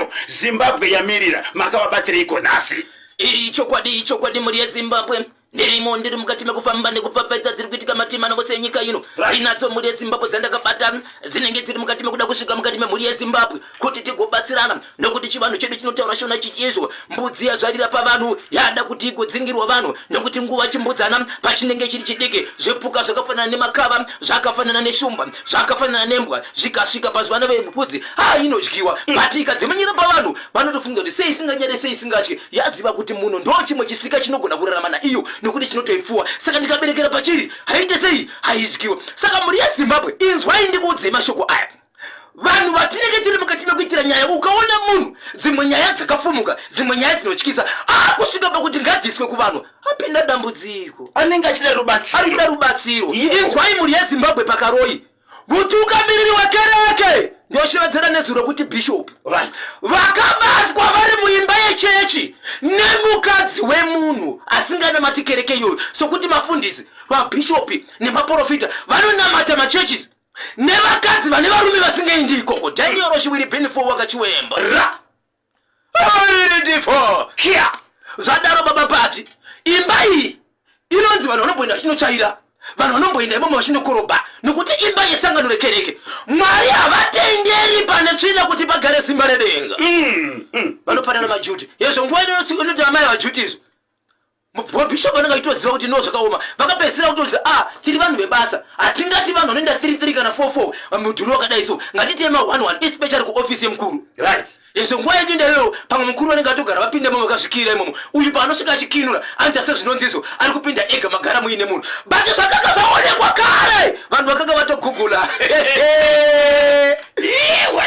mutemo. Zimbabwe yamirira, makavabatireiko nhasi? Ichokwadi, ichokwadi, mhuri yeZimbabwe. Ndirimo, ndiri mukati mekufamba nekupfapfaidza dziri kuitika matima navose enyika ino. Ndinadzo mhuri yeZimbabwe dzandakabata dzinenge dziri mukati mekuda kusvika mukati memhuri yeZimbabwe kuti tigobatsirana, nokuti chivanhu chedu chinotaura Shona chichizvo mbudzi yazvarira pavanhu yada kuti igodzingirwa vanhu, nokuti nguva chimbudzana pachinenge chiri chidiki, zvipuka zvakafanana nemakava, zvakafanana neshumba, zvakafanana nembwa zvikasvika pazvivana vembudzi, ha, inodyiwa. But ikadzimenyera pavanhu, vanotofunga kuti sei isinganyare, sei isingatye. Yaziva kuti munhu ndo chimwe chisika chinogona kurarama naiyo, nokuti chinotoipfuwa. Saka ndikaberekera pachiri, haite sei? Haidyiwa. Saka mhuri yeZimbabwe, inzwai ndikuudzei mashoko aya. Vanhu vatinenge tiri mukati mekuitira nyaya, ukaona munhu dzimwe nyaya dzakafumuka, dzimwe nyaya dzinotyisa, akusvika pakuti ngadziiswe kuvanhu, apinda dambudziko. Anenge achida rubatsiro. Ari kuda rubatsiro. Inzwai mhuri yeZimbabwe, paKaroi mutungamiriri wekereke, ndoshevedzera nezwi rokuti bishop, vakabatwa vari muimba yechechi nemukadzi wemunhu asinganamati kereke iyoyo. Sokuti mafundisi, vabhishopi nemaprofita vanonamata machurches nevakadzi vane varume vasingaendi ikoko. Daniel Roshiwiri Benfo wakachiwemba ra ndifo kia. Zvadaro, baba Pati, imba iyi inonzi vanhu vanomboenda vachinotsvaira, vanhu vanomboenda imomo vachinokorobha, nokuti imba yesangano rekereke. Mwari havatenderi pane tsvina kuti pagare simba redenga. Vanopanana majuti yezvo. Nguva inoti amai vajuti izvo, bishop vanenge vachitoziva kuti no, zvakaoma. Vakapedzisira kutonzi, a ah, tiri vanhu vebasa, hatingati vanhu vanoenda 33 kana 44 mudhuri wakadai, so ngatitema 11, especially kuofisi yemukuru. Izvo nguva yedu ndaiyoyo, pamwe mukuru vanenge vatogara vapinda imomo, vakazvikira imomo. Uyu paanosvika achikinura, anoita sezvinonzi izvo ari kupinda ega, magara muine munhu. But zvakanga zvaonekwa kare, vanhu vakanga vatogugula iwe.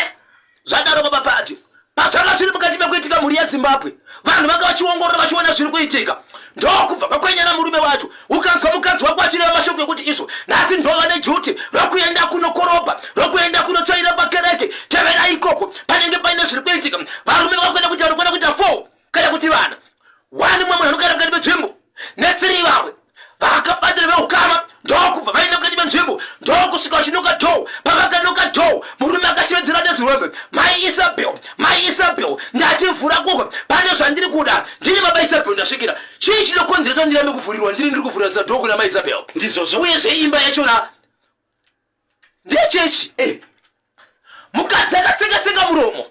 Zvadaro, baba Pati, pazvanga zviri mukati mekuitika, mhuri yeZimbabwe, vanhu vanga vachiongorora, vachiona zviri kuitika. Ndokubva pakwenyana murume wacho. Ukanzwa mukadzi wako achireva mashoko ekuti izvo nhasi ndova nejuti rokuenda kunokorobha, rokuenda kunotsvaira pakereke, tevera ikoko panenge paine zviri kuitika. Varume vakakwenda kuita, vanokwana kuita four kana kuti vana. One, mumwe munhu anogara mukati menzvimbo, nethree vamwe vakabatira veukama. Ndokubva vaenda mukati menzvimbo, ndokusvika vachinoka door. Pavakanoka door, murume akashevedzera nezirombe, "Mai Isabel, Mai Isabel, ndati vhura kuko, pane zvandiri kuda. Ndini baba Isabel, ndasvikira. Chii chinokonzeresa ndirambe kuvhurirwa? Ndiri kuvhurira door kuna Mai Isabel." Ndizvozvo. Uyezve imba yachona ndechechi. Mukadzi akatsenga-tsenga muromo,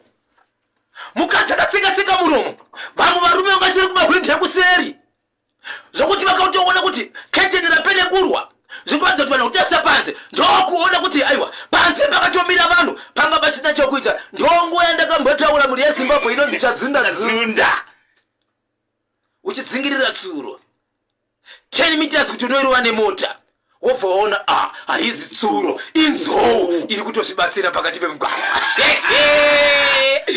mukadzi akatsenga-tsenga muromo. Vamwe varume vanga chiri kumahwindi ekuseri, zvokuti vakatoona kuti keteni rapenengurwa, zvikuratidza kuti vanhu kutarisa panze, ndokuona kuti aiwa, panze pakatomira vanhu, panga pasina chokuita. Ndonguva yandakambotaura, mhuri yeZimbabwe, inonzi chadzunda dzunda. Uchidzingirira tsuro 10 meters kuti unoirova nemota, wobva waona, a, haizi tsuro, inzou iri kutozvibatsira pakati pemugwagwa.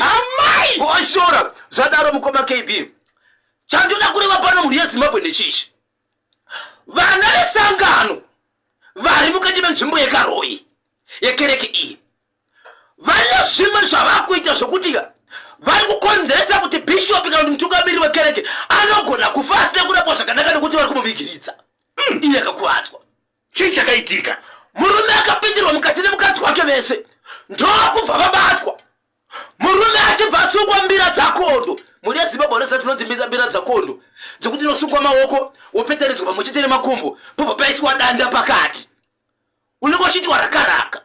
Amai! Washora. Zvadaro, mukoma KB, chandoda kureva pano, mhuri yeZimbabwe, nechichi: vana vesangano vari mukati menzvimbo yeKaroi yekereke iyi vane zvimwe zvavakuita zvokuti vari kukonzeresa kuti bhishopi kana kuti mutungamiriri wekereke anogona kufa asina kurapwa zvakanaka, nekuti vari kumuvigiridza iye akakuvadzwa. Chii chakaitika? Murume akapindirwa mukati nemukadzi wake vese, ndokubva vabatwa, murume achibva asungwa mbira dzakondo. Mhuri yeZimbabwe, vanoziva dzinonzi mbira dzakondo, dzekuti inosungwa maoko, wopeteredzwa pamwe chete nemakumbo, pobva paiswa danda pakati, unenge uchiitwa rakaraka.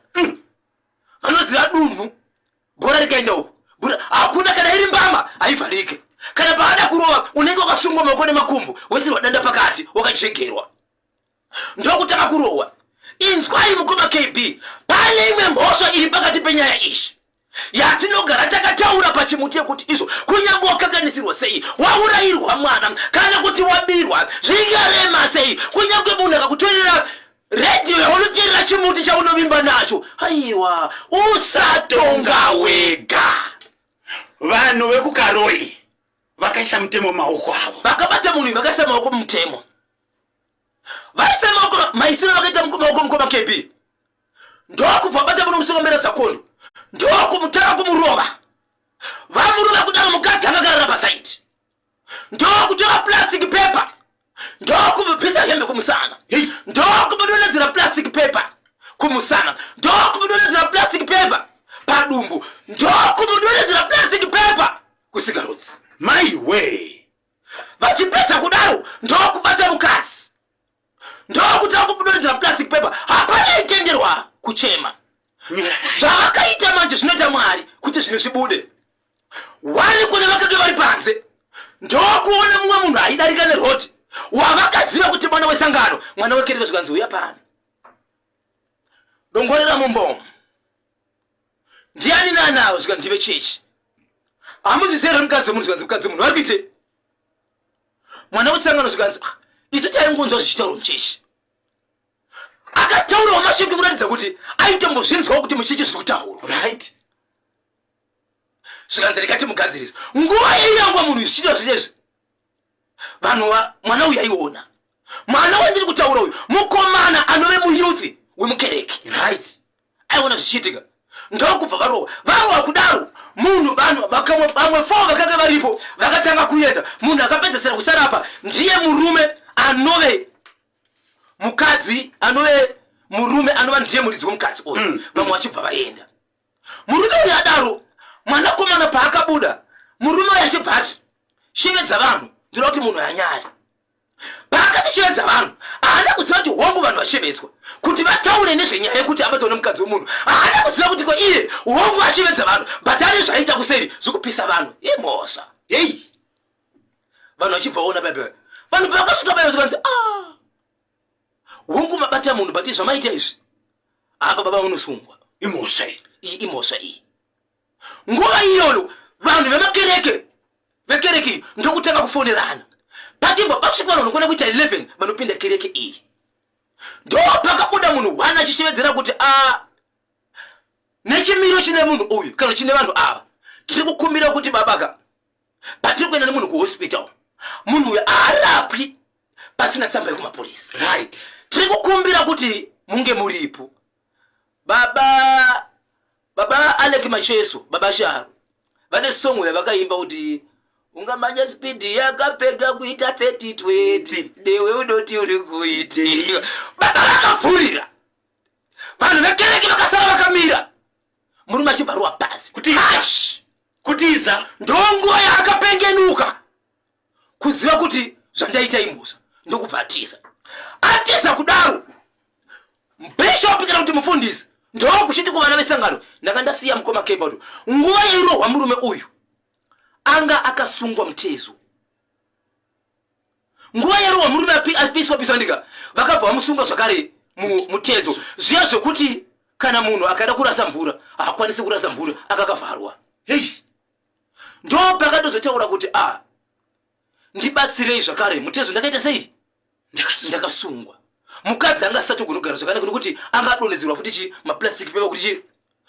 Vanoziva dunhu, bhora rikaenda uku, bhora hakuna, kana iri mbama haivharike. Kana paada kurova, unenge wakasungwa maoko nemakumbo, woisirwa danda pakati, wakachegerwa, ndokutanga kurohwa. Inzwai, mukoma KB, pane imwe mhosva iri pakati penyaya iyi yatinogara takataura pachimuti, yekuti izvo kunyange wakakanganisirwa sei, waurayirwa mwana kana kuti wabirwa zvingarema sei, kunyange munhu akakutorera redhiyo yaunoteerera, chimuti chaunovimba nacho, aiwa, usatonga wega. Vanhu vekuKaroi vakaisa mutemo mumaoko avo. Vakabata munhu, vakaisa maoko mumutemo, vaisa maoko. Maisiro vakaita maoko, mukoma KB, ndokubva bata muno musunga mbira dzakondo, ndokumutanga kumurova. Vamurova kudaro, mukadzi akagarara paside, ndokutora plastic paper, ndokumubvisa hembe kumusana, ndokumudonhedzera plastic paper kumusana, ndokumudonhedzera plastic paper padumbu, ndokumudonhedzera plastic paper. Ndokubata mukadzi, ndokutanga kubudonhedzera plastic paper. Hapana itenderwa kuchema. Zvavakaita manje zvinoita Mwari kuti zvinhu zvibude. Wani kune vakange vari panze, ndokuona mumwe munhu aidarika neroad wavakaziva kuti mwana wesangano, mwana wekereke, zvikanzi uya pano, dongorera mumbomo. Ndiani nanawo? Zvikanzi ndive chechi. Hamuzizi here mukadzi wemunhu? Zvikanzi mukadzi wemunhu vari kuite mwana wesangano. Zvikanzi ah, isu taingonzwa zvichitaurwa muchechi. Akataurawo mashoko kuratidza kuti aitombozvinzwawo kuti muchechi zviri kutaurwa. Right. Zvikanzi rikati mugadzirisa. Nguva yairangwa munhu zvichiitwa zvese vanhu, mwana uyu aiona. Mwana wandiri kutaura uyu mukomana anove muyouth wemukereke. Right. Aiona zvichiitika, ndokubva varohwa. Varohwa kudaro munhu, vanhu vamwe four vakanga varipo vakatanga kuenda. Munhu akapedzesera kusara apa ndiye murume anove mukadzi, anove murume anova ndiye muridzi wemukadzi uyu. Vamwe vachibva vaenda. Murume uyu adaro, mwanakomana paakabuda, murume uyu achibva ati, "Shevedza vanhu, ndinoda kuti munhu anyare." Paakati shevedza vanhu, haana kuziva kuti hongu vanhu vashevedzwa kuti vataure nezvenyaya yekuti abatwa nemukadzi wemunhu. Haana kuziva kuti ko iye hongu ashevedza vanhu, but ane zvaiita kuseri zvekupisa vanhu, imhosva. Hei. Vanhu vachibva vaona bhaibheri. Vanhu pavakasvika bhaibheri zvikanzi, "Ah, hongu mabata munhu, but zvamaita izvi apa baba unosungwa." Imhosva iyi. Iyi imhosva iyi. Nguva iyoyo vanhu vemakereke, vekereke iyi ndokutanga kufonerana. Pachibva pasvika vanhu vanokwana kuita 11 vanopinda kereke iyi, ndo pakabuda munhu one achishevedzera kuti, "A, nechimiro chine munhu uyu kana chine vanhu ava, tiri kukumbira kuti babaka, patiri kuenda nemunhu kuhospital, munhu uyu haarapwi pasina tsamba yekumapurisa. Tiri kukumbira kuti munge muripo." Baba Alec Macheso, Baba Sharo, vane song yavakaimba kuti, "Ungamanya spidi yakapega kuita 30 20, newe unoti uri kuitei?" Baba vakavhurira vanhu vekereke, vakasara vakamira, murume achibva pasi. Kutiza. Ash! Kutiza. Ndonguva yaakapengenuka kuziva kuti zvandaita imhosva, ndokubva atiza. Atiza kudaro, bishop kana kuti mufundisi ndokuchiti kuvana vesangano, "Ndanga ndasiya mukoma Keba kuti nguva yairohwa murume uyu anga akasungwa mutezo. Nguva yairohwa murume apiswa piswa ndika, vakabva vamusunga zvakare mutezo zviya zvekuti kana munhu akada kurasa mvura haakwanisi kurasa mvura, akakavharwa." Hei. Ndo pakatozotaura kuti, "A, ndibatsirei zvakare, mutezo ndakaita sei?" Ndakasungwa. Ndakasungwa. Mukadzi anga asati kugona zvakanaka nekuti anga adonhedzerwa futi chi maplastic paper kuti chi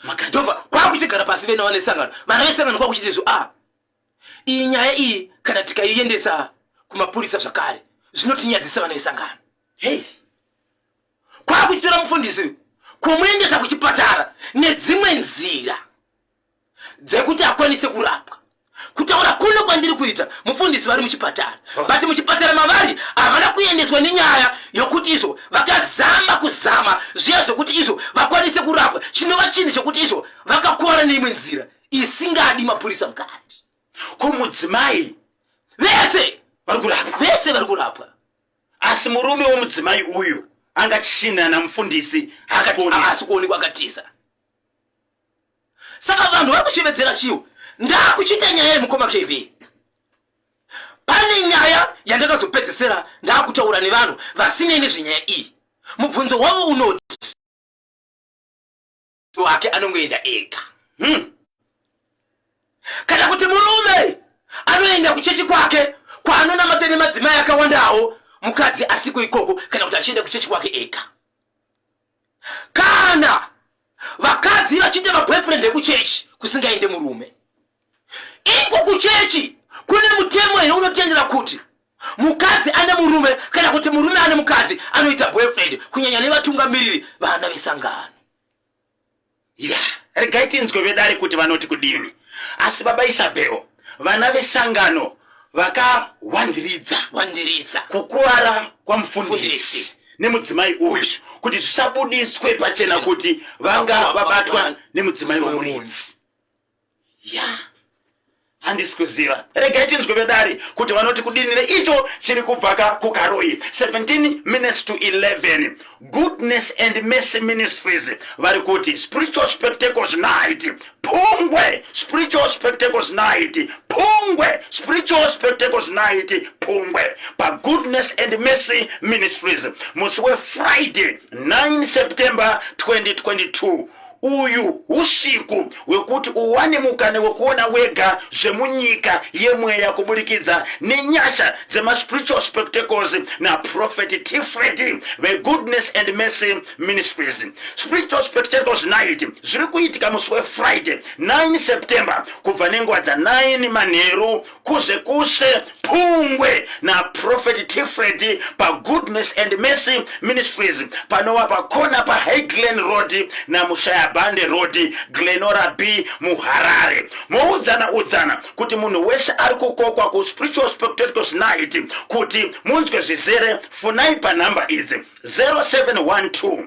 Makadzi. Ndobva kwakuchigara pasi vena vane sangano, vana vesangano, kwakuchiti izvo, a, iyi nyaya iyi kana tikaiendesa kumapurisa zvakare zvinotinyadzisa vana vesangano. Hei. Kwakuchitora mufundisi kumuendesa kuchipatara nedzimwe nzira dzekuti akwanise kurapwa. Kutaura kuno kwandiri kuita, mufundisi vari muchipatara, but muchipatara mavari havana kuendeswa nenyaya yokuti izvo vakazama kuzama zviya zvokuti izvo vakwanise kurapwa, chinova chinhu chokuti izvo vakakuvara neimwe nzira isingadi mapurisa mukati. Ko mudzimai? Vese. Vari kurapwa? Vese vari kurapwa. Asi murume womudzimai uyu anga chishinana mufundisi haasi Haasi kuonekwa, akatiza. Saka vanhu vari kushevedzera chiwo. Ndakuchiita nyaya yemukoma KB. Pane nyaya yandakazopedzesera ndakutaura nevanhu vasinei nezvenyaya iyi. Mubvunzo wavo unoti wake anongoenda ega, Kana kuti murume anoenda kuchechi kwake kwaanonamata nemadzimai akawandawo, mukadzi asiko ikoko, kana kuti achienda kuchechi kwake ega, kana vakadzi vachiita maboyfriend ekuchechi kusingaende murume iko kuchechi? Kune mutemo here unotendera kuti mukadzi ane murume kana kuti murume ane mukadzi anoita boyfriend, kunyanya nevatungamiriri vana vesangano? Ya, regai tinzwe vedare kuti vanoti kudini. Asi baba Isabel, vana vesangano vakawandiridza Wandiridza kukuvara kwamufundisi Mufundisi. nemudzimai uyu kuti zvisabudiswe pachena kuti vanga vabatwa nemudzimai womuridzi. Ya. Handisi kuziva. Regai tinzwe vedare kuti vanoti kudini neicho chiri kubvaka kuKaroi. 17 minutes to 11. Goodness and Mercy Ministries vari kuti Spiritual Spectacles Night Pungwe, Spiritual Spectacles Night Pungwe, Spiritual Spectacles Night Pungwe paGoodness and Mercy Ministries musi weFriday 9 September 2022. Uyu husiku hwekuti uwane mukana wekuona wega zvemunyika yemweya kuburikidza nenyasha dzemaspiritual spectacles naProphet T. Freddy veGoodness and Mercy Ministries. Spiritual Spectacles Night zviri kuitika musi weFriday 9 September kubva nenguva dza9 manheru kuze kuse Pungwe naProphet T. Freddy paGoodness and Mercy Ministries panova pakona paHigh Glen Road naMushayabande Road, Glenora B muHarare. Moudzana udzana kuti munhu wese ari kukokwa kuSpiritual Spectacles Night kuti munzwe zvizere, fonai panhamba idzi 0712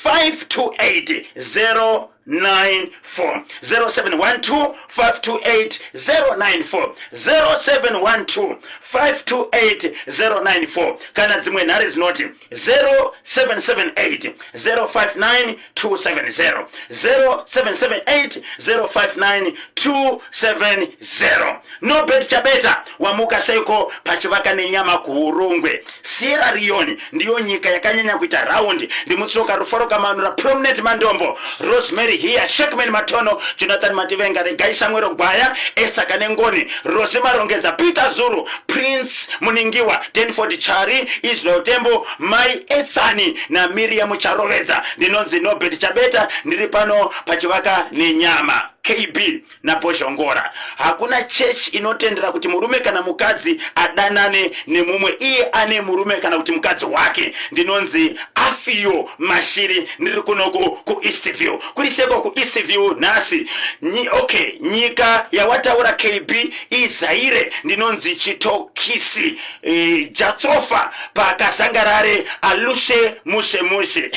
528 0 94 0712 528 094 0712 528 094 kana dzimwe nhare dzinoti 0778 059 270 0778 059 270. Nobert Chabeta, wamuka seiko pachivaka nenyama kuHurungwe? Sierra Leone ndiyo nyika yakanyanya kuita raundi. Ndimutsoka Rufaro Kamanura, Prominent Mandombo, Rosemary Hiya, Shackman Matono, Jonathan Mativenga, Regai Samuel Gwaya, Esther Kanengoni, Rose Marongedza, Peter Zuru, Prince Muningiwa, Denford Chari, Israel Tembo, Mai Ethani naMiriam Charovedza. Ndinonzi Nobert Chabeta, ndiri pano pachivaka nenyama. KB naBhozhongora. Hakuna church inotendera kuti murume kana mukadzi adanane nemumwe iye ane murume kana kuti mukadzi wake. Ndinonzi Afio Mashiri, ndiri kunoku kuEastview. Kuri seko kuEastview nhasi. Okay, nyika yawataura KB iZaire. Ndinonzi Chitokisi Jatsofa pakazangarare alushe mushe mushe.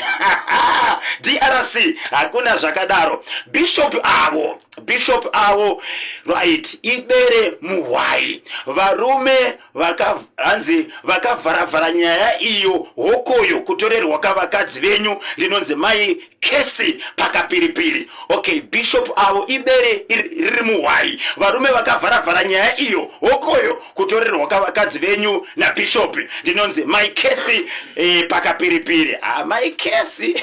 DRC hakuna zvakadaro. Bishop avo, bishop avo right ibere muhwai. Varume vaka hanzi vakavharavhara nyaya iyo hokoyo kutorerwa kavakadzi venyu. Ndinonzi mai Kesi pakapiripiri. Okay, bishop avo ibere riri muhwai. Varume vakavharavhara nyaya iyo hokoyo kutorerwa kavakadzi venyu nabishop. Ndinonzi mai Kesi pakapiripiri. Ah, mai Kesi.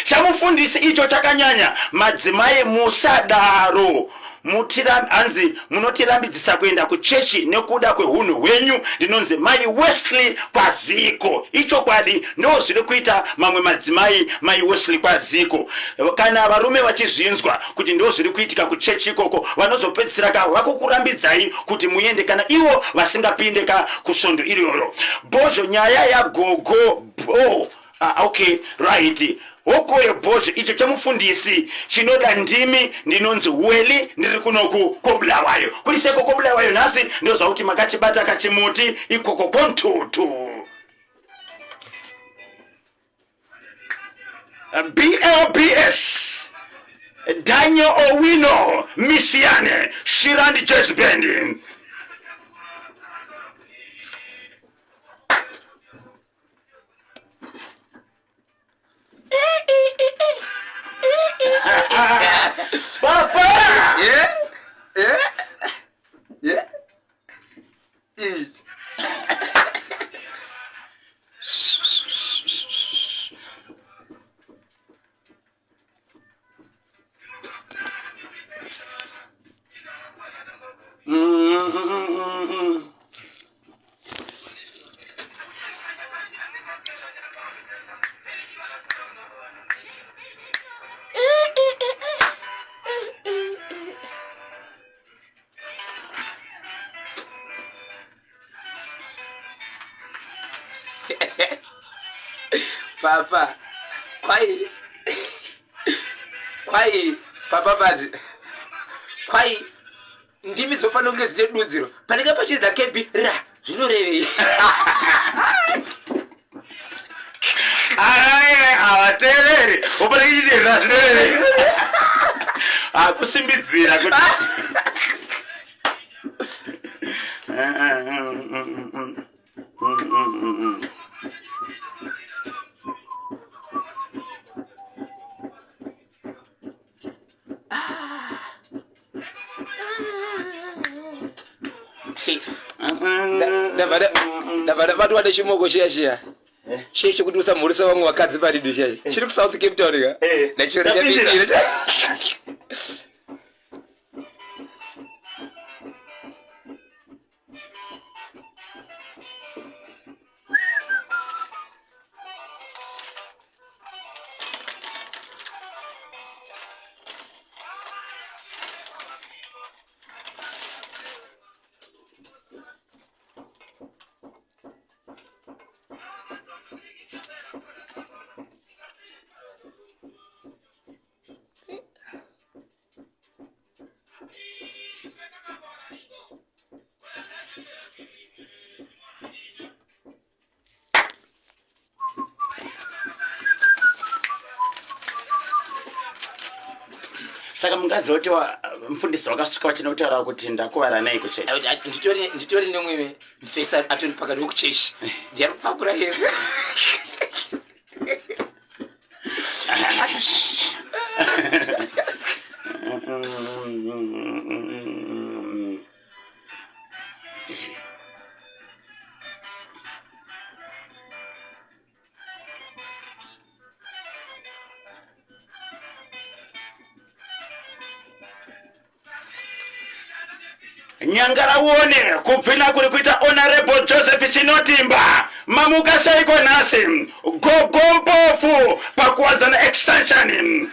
Chamufundisi icho chakanyanya. Madzimai musadaro. Hanzi munotirambidzisa kuenda kuchechi nekuda kwehunhu hwenyu. Ndinonzi mai Wesley Kwaziko. Ichokwadi, ndo zviri kuita mamwe madzimai mai Wesley Kwaziko. Kana varume vachizvinzwa kuti ndo zviri kuitika kuchechi ikoko, vanozopedzisira ka vakukurambidzai kuti muende kana ivo vasingapinde ka kusvondo iroro. Bhozho nyaya yagogo bo. Ah, okay, right. Hokoyo bhozho icho chemufundisi chinoda ndimi. Ndinonzi Weli, ndiri kunoku koBulawayo. Kuri seko koBulawayo nhasi ndozvakuti makachibata kachimuti ikoko kontutu. BLBS Daniel Owino Misiane Shirandi Jazz Band. Papa! Yeah? Yeah? Yeah? Easy. Papa, kwai kwai papa vati kwai ndimi dzofanira kunge dzine dudziro panenge pachinzi kebi ra zvinorevei? Havateereri, upanenge chiti ra zvinorevei? Akusimbidzira kuti Ndabva ndabatwa nechimoko chiya chiya eh. chiye chekuti usamhurisa vamwe vakadzi paridu chiya eh. Chiri kuSouth Cape Town ka eh. Ndachiona chapindira. Saka mungaziva kuti mufundisi wakasvika vachina kutaura kuti ndakuvara nei kuchechi? Nditori nemwe mfesa atori pakati wekuchechi, ndiyarupakura yese. Nyangara uone kubvina kuri kuita Honorable Joseph Chinotimba. Mamuka seiko nhasi? Gogo Mpofu paKuwadzana Extension.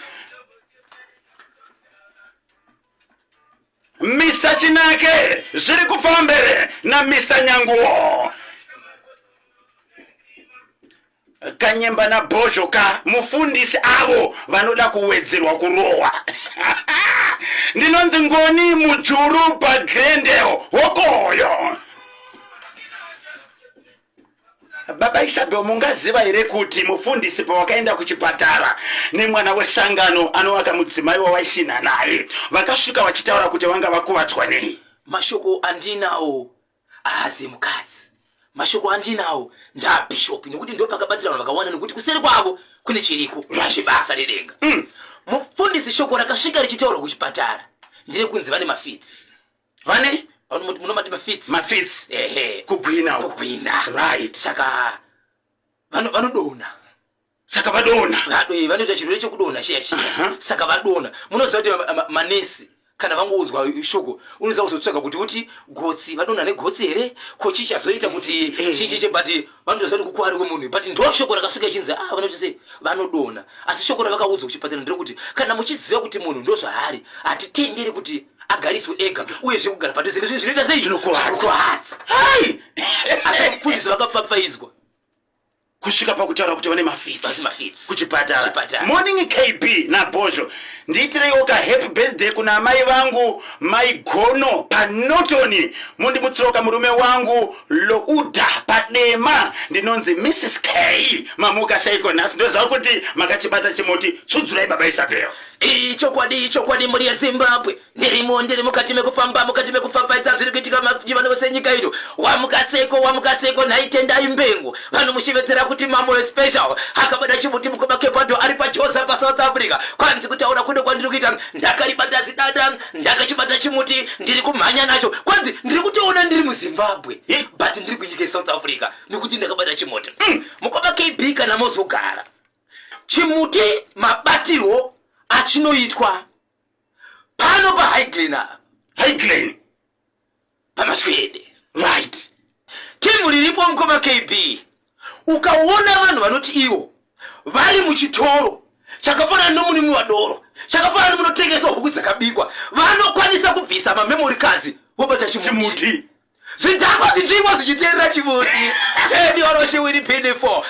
Mr Chinake zviri kufambere naMr Nyanguo. Kanyemba naBhozho ka mufundisi avo vanoda kuwedzerwa kurohwa. Ndinonzi Ngoni Mujuru paGrendale hokoyo. Baba Isabel, mungaziva here kuti mufundisi pawakaenda kuchipatara nemwana wesangano anovaka mudzimai wawaishinha naye, vakasvika vachitaura kuti vanga vakuvadzwa nei? Mashoko andinawo haazi mukadzi, mashoko andinawo ndaabhishopi, nekuti ndo pakabatira vanhu vakawanda, nekuti kuseri kwavo kune chiriko chebasa redenga. Mufundisi, shoko rakasvika richitaurwa kuchipatara nderekunzi vane mafits. Vane Munomati mafits? Mafits. Ehe. Kugwina uku. Kugwina. Right. Saka vanodonha. Saka vadonha. Vanoita chirwere chekudonha chiya chiya. Saka vadonha. Munoziva kuti manesi kana vangoudzwa shoko unoziva kuzotsvaga kuti gotsi vadonha negotsi here, ko chii chazoita kuti chichiche, but vanotoziva kuti kukwari kwemunhu, but ndo shoko rakasvika ichinzi vanoita sei, vanodonha. Asi shoko ravakaudzwa kuchipatara nderekuti kana muchiziva kuti munhu ndo zvaari, hatitenderi kuti agariswe ega, uyezve kugara padhuze nezvinhu zvinoita sei, Zvinokuvadza. Zvinokuvadza. Hai! Asi mufundisi vakapfapfaidzwa kusvika pakutaura kuti vane mafits. Vane mafits. Kuchipatara. Kuchipatara. Morning KB naBhozho, ndiitireiwo ka happy birthday kuna amai vangu Mai Gono paNorton, mundimutsoka murume wangu Louda paDema. Ndinonzi Mrs K. Mamuka seiko nhasi? Ndoziva kuti makachibata chimuti. Tsudzurai, baba Isabel. Ichokwadi, ichokwadi, mhuri yeZimbabwe, ndirimo, ndiri mukati mekufamba, mukati mekufambaidza zviri kuitika vanhu vose nyika ino. Wamukaseko, wamukaseko nhaitendai Mbengo, vanomushevedzera kuti Mamoyo Special, akabata chimuti mukoma Kebado ari paJoza paSouth Africa. Kwanzi kutaura kuno kwandiri kuita, ndakaribata zidada, ndakachibata chimuti, ndiri kumhanya nacho. Kwanzi ndiri kutoona ndiri muZimbabwe, but ndiri kunyika yeSouth Africa nekuti ndakabata chimuti. Mukoma KB, kana mozogara, chimuti mabatirwo achinoitwa pano paHiglen apa. Higlen. Pamaswede. Right. Timu riripo, mukoma KB, ukaona vanhu vanoti ivo vari muchitoro chakafanana nomunimi wadoro, chakafanana nemunotengeswa huku dzakabikwa, vanokwanisa kubvisa mamemory cards vobata chimuti. Chimuti. Zvidhakwa zvichimwa zvichiteerera chimuti. Tedi waroshiwiri pini4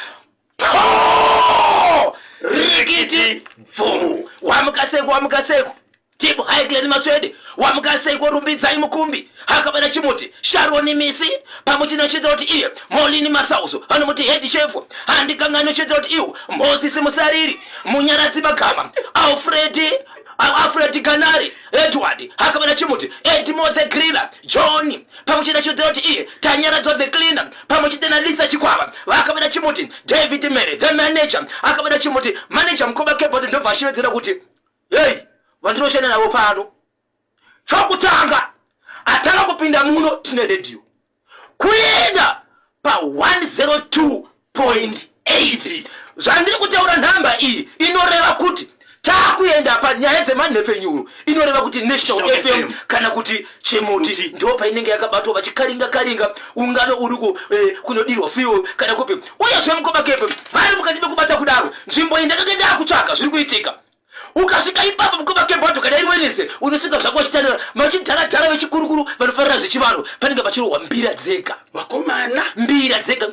rikiti bvu. Wamukaseko, wamukaseko tibu Haiglen Matswede, wamukaseko Rumbidzai Mukumbi akabata chimuti, Sharoni Misi pamwe chine chitira kuti iye Molini Masauso vanomuti head chef, handikangani chitira kuti iwo Mosisi Musariri, Munyaradzi Magama, Alfred Ganari, Edward akabata chimuti, Edmo the Griller, John pamwe chete chitira kuti iye Tanyaradzwa the Cleaner pamwe chete naLisa Chikwava vakabata chimuti, David Mere the manager akabata chimuti. Manager mukoma Kebot ndobva ashevedzera kuti, "Hei, vandinoshanda navo pano." Chokutanga atanga. Ukangopinda muno tine redhiyo kuenda pa 102.8. Zvandiri kutaura, nhamba iyi inoreva kuti taakuenda panyaya dzemanhepfenyuro, inoreva kuti National National FM FM. kana kuti Chemuti. Muti. Ndo painenge yakabatwa vachikaringa karinga, ungave uri kunodirwa fuel kana kupi. Uyezve mukoma Kepe vari mukati mekubata kudaro, nzvimbo iyi ndakanga ndakutsvaga zviri kuitika. Ukasvika ipapo, mukoma Kepe, wacho kana iri Wednesday, unosvika zvako vachitanira machidharadhara vechikurukuru vanofarira zvechivanhu. Panenge pachirohwa mbira dzega. Vakomana. Mbira dzega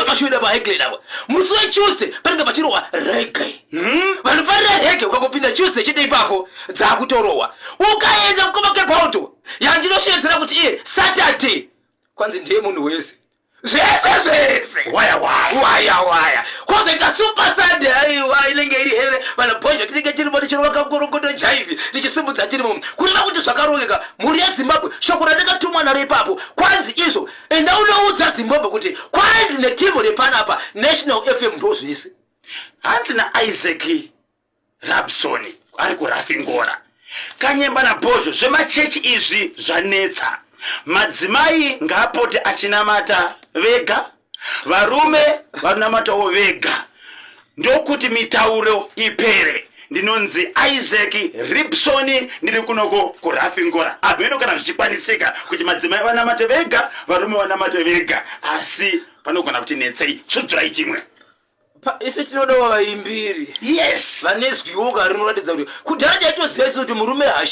pashoida paHeglen apa. Musi weTuesday panenge pachirohwa reggae. Vanofarira reggae, ukangopinda Tuesday chete ipapo dzakutorohwa. Ukaenda mukoma Kebauto yandinoshedzera kuti iye Saturday, kwanzi ndiye munhu wese, zvese zvese. Waya waya. Waya waya. Kwozoita Super Sunday, aiwa, inenge iri here vanabhozha, tinenge tirimo tichirovaka mukorokoto jaivi, tichisimudza tirimo, kureva kuti zvakarongeka. Mhuri yeZimbabwe, shoko randakatumwa naro ipapo kwanzi izvo, enda unoudza Zimbabwe kuti kwanzi netimu repanapa National FM ndo zvese. Hanzi naIsaac Rabson ari kuRafingora, Kanyemba naBhozho, zvemachechi izvi zvanetsa. Madzimai ngaapote achinamata vega, varume vanamatawo vega, ndokuti mitauro ipere. Ndinonzi Isaac Ribson, ndiri kunoko kuRafingora. Abveno kana zvichikwanisika kuti madzimai vanamate vega, varume vanamate vega, asi panogona kuti netsei. Tsudzurai chimwe. Isu tinodawo vaimbiri vane zwiwoka rinoratidza kuti kudhara taitoziva isu kuti murume hasha.